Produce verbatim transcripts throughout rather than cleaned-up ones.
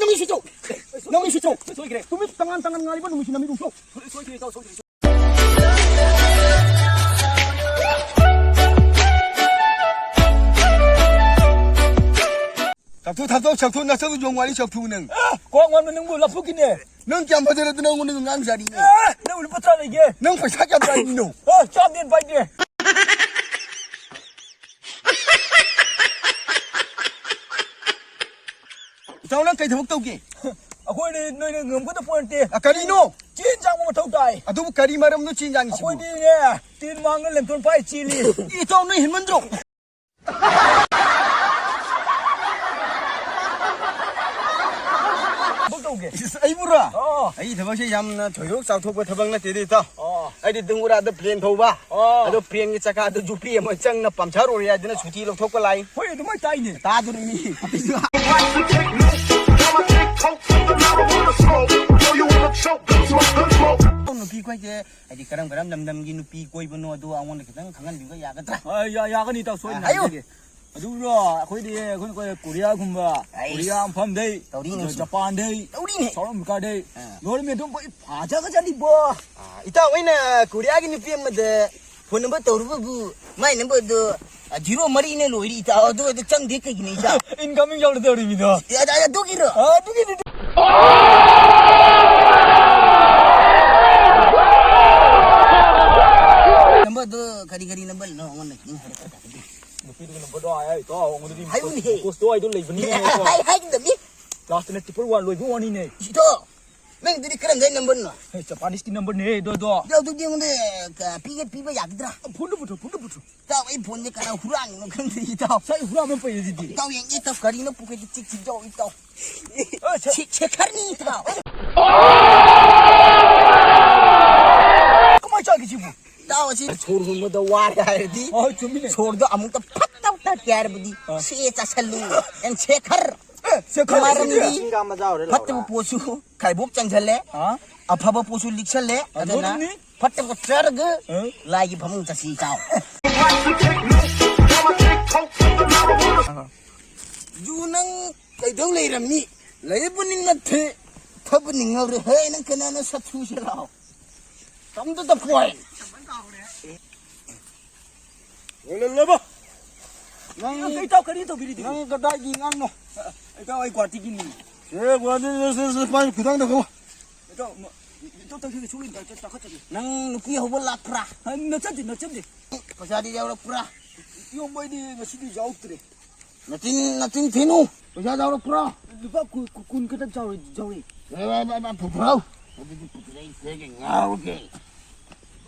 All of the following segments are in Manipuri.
ꯅꯪꯒꯤ ꯁꯨꯆꯧ! ꯅꯪꯒꯤ ꯁꯨꯆꯧ! ꯁꯣꯏꯈ꯭ꯔꯦ꯫ ꯅꯨꯃꯤꯠ ꯇꯉꯥꯟ ꯇꯉꯥꯟ ꯉꯥꯜꯂꯤꯕ ꯅꯨꯃꯤꯠꯁꯤ ꯅꯨꯃꯤꯠ ꯎꯆꯧ! ꯁꯣꯏꯈ꯭ꯔꯦ, ꯏꯇꯥꯎ, ꯁꯣꯏꯈ꯭ꯔꯦ꯫ ꯆꯥꯎꯊꯣꯛ, ꯊꯥꯞꯇꯣꯛ, ꯆꯥꯎꯊꯣꯛ, ꯅꯁꯛꯇꯨ ꯌꯣꯡ ꯃꯥꯜꯂꯤ, ꯆꯥꯎꯊꯣꯛ ꯅꯪ꯫ ꯑꯦ, ꯀ꯭ꯋꯥꯛ ꯃꯥꯟꯕ ꯅꯪꯕꯨ ꯂꯐꯨꯒꯤꯅꯦ꯫ ꯅꯪ ꯀꯌꯥꯝ ꯐꯖꯔꯗꯅ ꯑꯩꯉꯣꯟꯗ ꯉꯥꯡ ꯖꯥꯔꯤꯅꯦ꯫ ꯑꯦ, ꯅꯪ ꯂꯨꯄꯥ ꯇꯔꯥ ꯂꯩꯒꯦ꯫ ꯅꯪ ꯄꯩꯁꯥ ꯀꯌꯥꯝ ꯄꯥꯏꯔꯤꯅꯣ? ꯑꯦ, ꯆꯥꯝꯗꯩ ꯍꯦꯟꯅ ꯄꯥꯏꯗꯦ꯫ ꯏꯇꯥꯎ, ꯅꯪ ꯀꯩ ꯊꯕꯛ ꯇꯧꯒꯦ? ꯑꯩꯈꯣꯏꯗꯤ ꯅꯣꯏꯅ ꯉꯝꯒꯗꯕ ꯄꯣꯠ ꯅꯠꯇꯦ꯫ ꯑ, ꯀꯔꯤꯅꯣ? ꯆꯦꯟ ꯆꯥꯡꯕ ꯃꯊꯧ ꯇꯥꯏ꯫ ꯑꯗꯨꯕꯨ ꯀꯔꯤ ꯃꯔꯝꯅꯣ ꯆꯦꯟ ꯆꯥꯡꯉꯤꯁꯤꯕꯨ? ꯑꯩꯈꯣꯏꯗꯤꯅꯦ, ꯇꯤꯟ ꯃꯥꯡꯗ ꯂꯦꯝꯊꯣꯟ ꯄꯥꯏ ꯆꯦꯜꯂꯤ꯫ ꯏꯇꯥꯎ, ꯅꯣꯏ ꯍꯦꯟꯃꯟꯗ꯭ꯔꯣ? ꯊꯕꯛ ꯇꯧꯒꯦ꯫ ꯏꯁ, ꯑꯩꯕꯨꯔꯣ? ꯑꯣ꯫ ꯑꯩ ꯊꯕꯛꯁꯦ ꯌꯥꯝꯅ ꯊꯣꯏꯗꯣꯛ ꯆꯥꯎꯊꯣꯛꯄ ꯊꯕꯛ ꯅꯠꯇꯦꯗ, ꯏꯇꯥꯎ꯫ ꯑꯣ꯫ ꯑꯩꯗꯤ ꯗꯨꯡꯒꯨꯔꯥꯗ ꯄ꯭ꯂꯦꯟ ꯊꯧꯕ꯫ ꯑꯣ꯫ ꯑꯗꯣ ꯄ꯭ꯂꯦꯟꯒꯤ ꯆꯀꯥꯗ ꯌꯨꯄꯤ ꯑꯃ ꯆꯪꯅ ꯄꯝꯆꯔ ꯑꯣꯏꯔꯦ ꯍꯥꯏꯗꯅ ꯁꯨꯇꯤ ꯂꯧꯊꯣꯛꯄ ꯂꯥꯛꯏ꯫ ꯍꯣꯏ, ꯑꯗꯨꯃꯥꯏ ꯇꯥꯏꯅꯦ꯫ ꯇꯥꯗꯣꯔꯤꯃꯤ꯫ ꯅꯨꯄꯤ ꯈꯣꯏꯁꯦ ꯍꯥꯏꯗꯤ ꯀꯔꯝ ꯀꯔꯝ ꯂꯝꯗꯝꯒꯤ ꯅꯨꯄꯤ ꯀꯣꯏꯕꯅꯣ ꯑꯗꯣ ꯑꯩꯉꯣꯟꯗ ꯈꯤꯇꯪ ꯈꯪꯍꯟꯕꯤꯕ ꯌꯥꯒꯗ꯭ꯔꯥ? ꯑ, ꯌꯥ-, ꯌꯥꯒꯅꯤ, ꯏꯇꯥꯎ, ꯁꯣꯏꯗꯅ ꯍꯥꯏꯌꯨ꯫ ꯍꯥꯏꯖꯒꯦ꯫ ꯑꯗꯨꯔꯣ, ꯑꯩꯈꯣꯏꯗꯤ, ꯑꯩꯈꯣꯏꯅ ꯀꯣꯏ ꯀꯣꯔꯤꯌꯥꯒꯨꯝꯕ, ꯑꯩꯁ꯫ ꯀꯣꯔꯤꯌꯥ ꯃꯐꯝꯗꯩ, ꯇꯧꯔꯤꯅꯦ ꯁꯨꯝ꯫ ꯖꯄꯥꯟꯗꯩ, ꯇꯧꯔꯤꯅꯦ꯫ ꯁꯥꯎꯠ ꯑꯃꯦꯔꯤꯀꯥꯗꯩ, ꯑꯥ꯫ ꯂꯣꯏꯔꯝꯃꯤ ꯑꯗꯨꯝ ꯀꯣꯏ ꯐꯖ ꯐꯖꯔꯤꯕꯣ꯫ ꯑꯥ, ꯏꯇꯥꯎ, ꯑꯩꯅ ꯀꯣꯔꯤꯌꯥꯒꯤ ꯅꯨꯄꯤ ꯑꯃꯗ ꯐꯣꯟ ꯅꯝꯕꯔ ꯇꯧꯔꯨꯕꯕꯨ ꯃꯥꯏ ꯅꯝꯕꯔꯗꯣ, ꯑ, ꯖꯤꯔꯣ ꯃꯔꯤꯅ ꯂꯣꯏꯔꯤ, ꯏꯇꯥꯎ꯫ ꯑꯗꯨ, ꯑꯗꯨ ꯆꯪꯗꯦ ꯀꯩꯒꯤꯅꯣ, ꯏꯇꯥꯎ? ꯏꯟꯀꯃꯤꯡ ꯌꯥꯎꯔ ꯇꯧꯔꯤꯃꯤꯗꯣ꯫ ꯑꯦ, ꯑꯗ-, ꯑꯗꯨꯒꯤꯔꯣ? ꯑ, ꯑꯗꯨꯒꯤꯅꯤ꯫ ꯅꯝꯕꯔꯗꯣ ꯀꯔꯤ ꯀꯔꯤ ꯅꯝꯕꯔꯅꯣ? ꯑꯩꯉꯣꯟꯗ ꯈꯤꯇꯪ ꯍꯥꯏꯔꯛꯄ ꯇꯥꯔꯗꯤ꯫ ꯅꯨꯄꯤꯗꯨꯒꯤ ꯅꯝꯕꯔꯗꯣ ꯍꯥꯏ, ꯏꯇꯥꯎ, ꯑꯩꯉꯣꯟꯗꯗꯤ ꯍꯥꯏꯌꯨꯅꯦꯍꯦ꯫ ꯔꯤꯀ꯭ꯋꯦꯁꯇꯣ ꯑꯩꯗꯣ ꯂꯩꯕꯅꯤꯅꯦ, ꯏꯇꯥꯎ꯫ ꯍꯥꯏ-, ꯍꯥꯏꯒꯗꯕꯅꯤ꯫ ꯂꯥꯁꯇꯅ ꯇ꯭ꯔꯤꯄꯜ ꯋꯥꯟ ꯂꯣꯏꯕ ꯋꯥꯅꯤꯅꯦ꯫ ꯏꯇꯥꯎ, ꯅꯪꯗꯨꯗꯤ ꯀꯔꯝꯕꯩ ꯅꯝꯕꯔꯅꯣ? ꯍꯦ, ꯖꯄꯥꯅꯤꯁꯀꯤ ꯅꯝꯕꯔꯅꯦ, ꯑꯗꯣ, ꯑꯗꯣ꯫ ꯏꯇꯥꯎ, ꯑꯗꯨꯗꯤ ꯑꯩꯉꯣꯟꯗ, ꯑ, ꯄꯤꯒꯦ, ꯄꯤꯕ ꯌꯥꯒꯗ꯭ꯔꯥ? ꯐꯣꯟꯗꯣ ꯄꯨꯊꯣꯛ, ꯐꯣꯟꯗꯣ ꯄꯨꯊꯣꯛ꯫ ꯏꯇꯥꯎ, ꯑꯩ ꯐꯣꯟꯁꯦ ꯀꯅꯥ ꯍꯨꯔꯥꯟꯂꯤꯅꯣ ꯈꯪꯗꯦ, ꯏꯇꯥꯎ꯫ ꯁꯥꯏ ꯍꯨꯔꯥꯟꯕ ꯄꯩꯔꯦ ꯑꯗꯨꯗꯤ꯫ ꯏꯇꯥꯎ, ꯌꯦꯡꯒꯦ, ꯏꯇꯥꯎ, ꯀꯔꯤꯅꯣ ꯄꯨꯈꯠꯂꯤ, ꯆꯤꯛ, ꯆꯤꯛ, ꯏꯇꯥꯎ, ꯏꯇꯥꯎ꯫ ꯑ, ꯁꯦ-, ꯁꯦ-, ꯁꯦꯈꯔꯅꯤ, ꯏꯇꯥꯎ꯫ ꯀꯃꯥꯏ ꯆꯥꯒꯦ ꯁꯤꯕꯨ? ꯏꯇꯥꯎ, ꯑꯁꯤ ꯁꯣꯔ ꯍꯣꯟꯕꯗ ꯋꯥꯔꯦ ꯍꯥꯏꯔꯗꯤ, ꯍꯣꯏ, ꯆꯨꯝꯃꯤꯅꯦ꯫ ꯁꯣꯔꯗꯣ ꯑꯃꯨꯛꯇ ꯐꯠ ꯇꯧ ꯇꯠꯀꯦ ꯍꯥꯏꯔꯕꯗꯤ, ꯑ꯫ ꯁꯦ ꯆꯥꯁꯜꯂꯨ꯫ ꯑꯦꯟ ꯁꯦꯈꯔ꯫ ꯑꯦ, ꯁꯦꯈꯔ ꯃꯔꯝꯗꯤ ꯍꯥꯏꯁꯤꯗꯤ? ꯏꯁꯤꯡꯒ ꯃꯆꯥ ꯑꯣꯏꯔꯦ ꯐꯠꯇꯕ ꯂꯥꯎꯔꯥ꯫ ꯄꯣꯠꯁꯨ ꯈꯥꯏꯕꯣꯛ ꯆꯪꯁꯜꯂꯦ, ꯑ? ꯑꯐꯕ ꯄꯣꯠꯁꯨ ꯂꯤꯛꯁꯜꯂꯦ, ꯑ, ꯑꯗꯨꯅ ꯂꯣꯏꯔꯅꯤ꯫ ꯐꯠꯇꯕ ꯆꯥꯔꯒ ꯑ? ꯂꯥꯏꯒꯤ ꯐꯃꯨꯡ ꯆꯠꯁꯤ ꯏꯇꯥꯎ꯫ ꯖꯨ, ꯅꯪ ꯀꯩꯗꯧ ꯂꯩꯔꯝꯃꯤ? ꯂꯩꯕꯅꯤ ꯅꯠꯇꯦ, ꯊꯕꯅꯤ ꯉꯧꯔꯦ꯫ ꯍꯦ, ꯅꯪ ꯀꯅꯥꯅ ꯁꯥꯊꯨꯁꯤꯔꯣ? Come to the point. ꯂꯣꯏꯅꯅꯕ꯫ ꯅꯪ, ꯏꯇꯥꯎ, ꯀꯔꯤ ꯇꯧꯕꯤꯔꯤꯗꯨꯕꯨ? ꯅꯪ ꯀꯗꯥꯏꯒꯤ ꯑꯉꯥꯡꯅꯣ? ꯏꯇꯥꯎ, ꯑꯩ ꯒꯨꯍꯥꯇꯤꯒꯤꯅꯤ꯫ ꯑꯦ, ꯒꯨꯍꯥꯇꯤ, ꯄꯥꯏ ꯈꯨꯗꯥꯡꯗ ꯈꯣ꯫ ꯏꯇꯥꯎ, ꯃ-, ꯏꯇꯥꯎ, ꯇꯧꯁꯤꯒꯦ, ꯁꯨꯛꯂꯩ ꯇ-, ꯇ-, ꯇꯥꯈꯠꯆꯒꯦ꯫ ꯅꯪ ꯅꯨꯄꯤ ꯍꯧꯕ ꯂꯥꯛꯄ꯭ꯔꯥ? ꯑ, ꯅꯆꯗꯦ, ꯅꯆꯗꯦ꯫ ꯄꯩꯁꯥꯗꯤ ꯌꯥꯎꯔꯛꯄ꯭ꯔꯥ? ꯏꯌꯥꯝꯕ, ꯑꯩꯗꯤ ꯉꯁꯤꯗꯤ ꯌꯥꯎꯔꯛꯇ꯭ꯔꯦ꯫ ꯅꯆꯤꯟ, ꯅꯆꯤꯟ ꯊꯤꯅꯨ꯫ ꯄꯩꯁꯥ ꯌꯥꯎꯔꯛꯄ꯭ꯔꯣ? ꯂꯨꯄꯥ ꯀꯨ-, ꯀꯨ-, ꯀꯨꯟ ꯈꯛꯇ ꯌꯥꯎꯔꯤ, ꯌꯥꯎꯔꯤ꯫ ꯑꯦ, ꯑꯦ, ꯑꯦ, ꯑꯦ, ꯄꯨꯊꯣꯔꯛꯎ꯫ ꯑꯗꯨꯗꯤ ꯄꯨꯊꯣꯔꯛꯏꯁꯦ ꯉꯥꯎꯔꯒꯦ꯫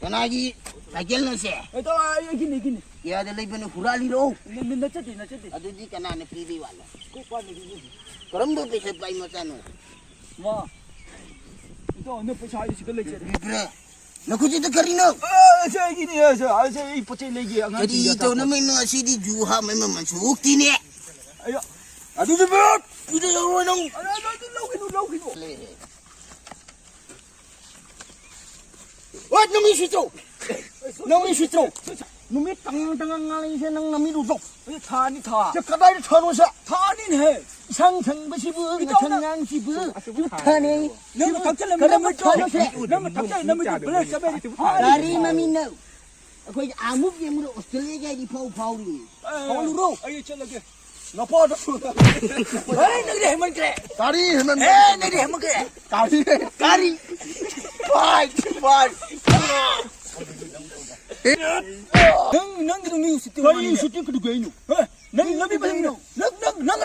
ꯀꯅꯥꯒꯤ ꯁꯥꯏꯀꯜꯅꯣ ꯁꯦ? ꯑꯦ, ꯇꯥꯎ, ꯑꯩ, ꯑꯩꯒꯤꯅꯤ, ꯑꯩꯒꯤꯅꯤ꯫ ꯀꯌꯥꯗ ꯂꯩꯕꯅꯣ? ꯍꯨꯔꯥꯜꯂꯤꯔꯣ? ꯅ-, ꯅ-, ꯅꯆꯗꯦ, ꯅꯆꯗꯦ꯫ ꯑꯗꯨꯗꯤ ꯀꯅꯥꯅ ꯄꯤꯕꯩ ꯋꯥꯅꯣ? ꯑꯩꯈꯣꯏ ꯄꯥꯅ ꯄꯤꯕꯅꯤ꯫ ꯀꯔꯝꯕ ꯄꯩꯁꯥ ꯄꯥꯏ ꯃꯆꯥꯅꯣ? ꯃꯥ, ꯏꯇꯥꯎ, ꯅꯪ ꯄꯩꯁꯥ ꯍꯥꯏꯗꯤ ꯁꯤꯗ ꯂꯩꯖꯔꯦ꯫ ꯄꯤꯕ꯭ꯔꯥ? ꯅꯈꯨꯠꯁꯤꯗ ꯀꯔꯤꯅꯣ? ꯑ, ꯑꯁꯦ ꯑꯩꯒꯤꯅꯦ, ꯑꯁꯦ, ꯑꯁꯦ ꯑꯩ ꯄꯣꯠ ꯆꯩ ꯂꯩꯒꯦ, ꯑꯉꯥꯡꯁꯤꯡꯒꯤ ꯀꯔꯤ ꯑꯆꯥꯄꯣꯠ꯫ ꯇꯧꯅꯕꯅꯣ? ꯑꯁꯤꯗꯤ ꯖꯨ ꯍꯥꯞꯅꯕ ꯃꯃꯜꯁꯨ ꯎꯛꯇꯤꯅꯦ꯫ ꯑꯌꯥ꯫ ꯑꯗꯨꯗꯤ ꯕꯦꯠ ꯄꯤꯗ ꯌꯥꯔꯣꯏ ꯅꯪ꯫ ꯑ, ꯑ, ꯑ, ꯂꯧꯈꯤꯅꯨ, ꯂꯧꯈꯤꯅꯨ꯫ ꯂꯩꯔꯦ꯫ ꯍꯣꯏ, ꯅꯪ ꯃꯤ ꯁꯤꯠꯇ꯭ꯔꯣ? ꯅꯪ ꯃꯤ ꯁꯤꯠꯇ꯭ꯔꯣ? ꯅꯨꯃꯤꯠ ꯇꯉꯥꯡ ꯇꯉꯥꯡ ꯉꯥꯡꯂꯛꯏꯁꯦ ꯅꯪ ꯅꯃꯤꯠ ꯎꯗ꯭ꯔꯣ? ꯑꯦ, ꯊꯥꯅꯤ, ꯊꯥ꯫ ꯁꯦ, ꯀꯗꯥꯏꯗ ꯊꯥꯅꯣ ꯁꯦ? ꯊꯥꯅꯤꯅꯦꯍꯦ꯫ ꯏꯁꯪ ꯁꯪꯕꯁꯤꯕꯨ ꯏꯇꯥꯎ, ꯉꯁꯪ ꯅꯪ ꯉꯥꯡꯁꯤꯕꯨ ꯆꯨꯞ ꯊꯥꯅꯦ꯫ ꯅꯪꯅ ꯊꯛꯆꯜꯂꯝꯃꯤ ꯀꯔꯝꯕ ꯅꯃꯤꯠꯇꯣ꯫ ꯊꯥꯅꯣ ꯁꯦ? ꯅꯪꯅ ꯊꯛꯆꯜꯂꯝꯃꯤ ꯅꯃꯤꯠꯇꯣ ꯕ꯭ꯂꯔ ꯆꯠꯄꯩꯅꯦ꯫ ꯒꯥꯔꯤ ꯃꯃꯤꯡꯅ ꯑꯩꯈꯣꯏꯒꯤ ꯑꯥꯃꯨꯛ ꯌꯦꯡꯕꯗ ꯑꯣꯁꯇ꯭ꯔꯦꯂꯤꯌꯥꯒꯥꯏꯗꯤ ꯐꯥꯎ ꯐꯥꯎꯔꯤ꯫ ꯑꯦ, ꯍꯧꯔꯨꯔꯣ꯫ ꯑꯩ ꯆꯠꯂꯒꯦ꯫ ꯅꯄꯥꯗ꯫ ꯍꯦ, ꯅꯪꯗꯤ ꯍꯦꯟꯃꯟꯈ꯭ꯔꯦ꯫ ꯒꯥꯔꯤ ꯍꯦꯟꯃꯟ-, ꯍꯦ, ꯅꯪꯗꯤ ꯍꯦꯟꯃꯟꯈ꯭ꯔꯦ꯫ ꯒꯥꯔꯤ꯫ ꯒꯥꯔꯤ꯫ ꯐꯥꯏ, ꯐꯥꯏ꯫ ꯅꯪ, ꯅꯪꯒꯤꯗꯣ ꯃꯤ ꯎꯁꯤꯠꯇꯦ ꯒꯥꯔꯤ ꯍꯥꯏꯅꯦ꯫ ꯎꯁꯤꯠꯇꯦ ꯀꯩꯗꯧꯒꯦ ꯍꯥꯏꯅꯣ? ꯍꯦ, ꯅꯪ ꯂꯝꯕꯤ ꯄꯔꯦꯡꯗꯣ꯫ ꯅꯪ, ꯅꯪ, ꯅꯪ,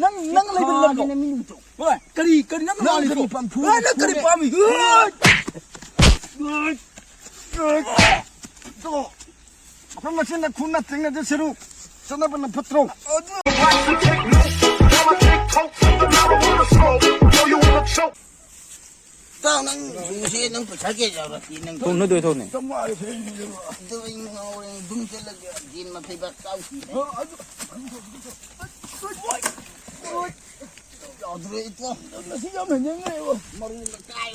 ꯅꯪ, ꯅꯪ ꯂꯩꯕ ꯂꯝꯗꯣ꯫ ꯐꯥꯒꯦꯅ ꯃꯤ ꯎꯗ꯭ꯔꯣ? ꯍꯣꯏ, ꯀꯔꯤ, ꯀꯔꯤ ꯅꯪ ꯅꯪ ꯃꯥꯜꯂꯤꯗꯣ? ꯀꯔꯤ ꯄꯥꯝꯊꯣꯛꯑꯒꯦ? ꯍꯣꯏ, ꯅꯪ ꯀꯔꯤ ꯄꯥꯝꯃꯤ? ꯍꯣꯏ꯫ ꯍꯣꯏ꯫ ꯍꯣꯏ꯫ ꯃꯐꯝ ꯑꯁꯤꯅ ꯈꯨꯟꯅ ꯊꯦꯡꯅꯗ ꯁꯔꯨ ꯆꯠꯅꯕꯅ ꯐꯠꯇ꯭ꯔꯣ? ꯏꯇꯥꯎ, ꯅꯪ ꯌꯨꯁꯦ ꯅꯪ ꯄꯩꯁꯥ ꯀꯌꯥ ꯌꯥꯎꯔꯛꯀꯦ ꯅꯪ? ꯊꯣꯡꯅꯗꯣꯏ ꯊꯣꯡꯅꯦ꯫ ꯑꯗꯨ ꯑꯩ ꯉꯥꯎꯔꯦ, ꯑꯗꯨꯝ ꯆꯠꯂꯒꯦ, ꯌꯦꯟ ꯃꯐꯩꯕꯥꯛ ꯆꯥꯎꯁꯤꯅꯦ꯫ ꯌꯥꯗ꯭ꯔꯦ, ꯏꯇꯥꯎ꯫ ꯉꯁꯤ ꯌꯥꯝ ꯍꯦꯟꯖꯤꯟꯈ꯭ꯔꯦꯕ꯫ ꯃꯔꯨ ꯀꯥꯏ꯫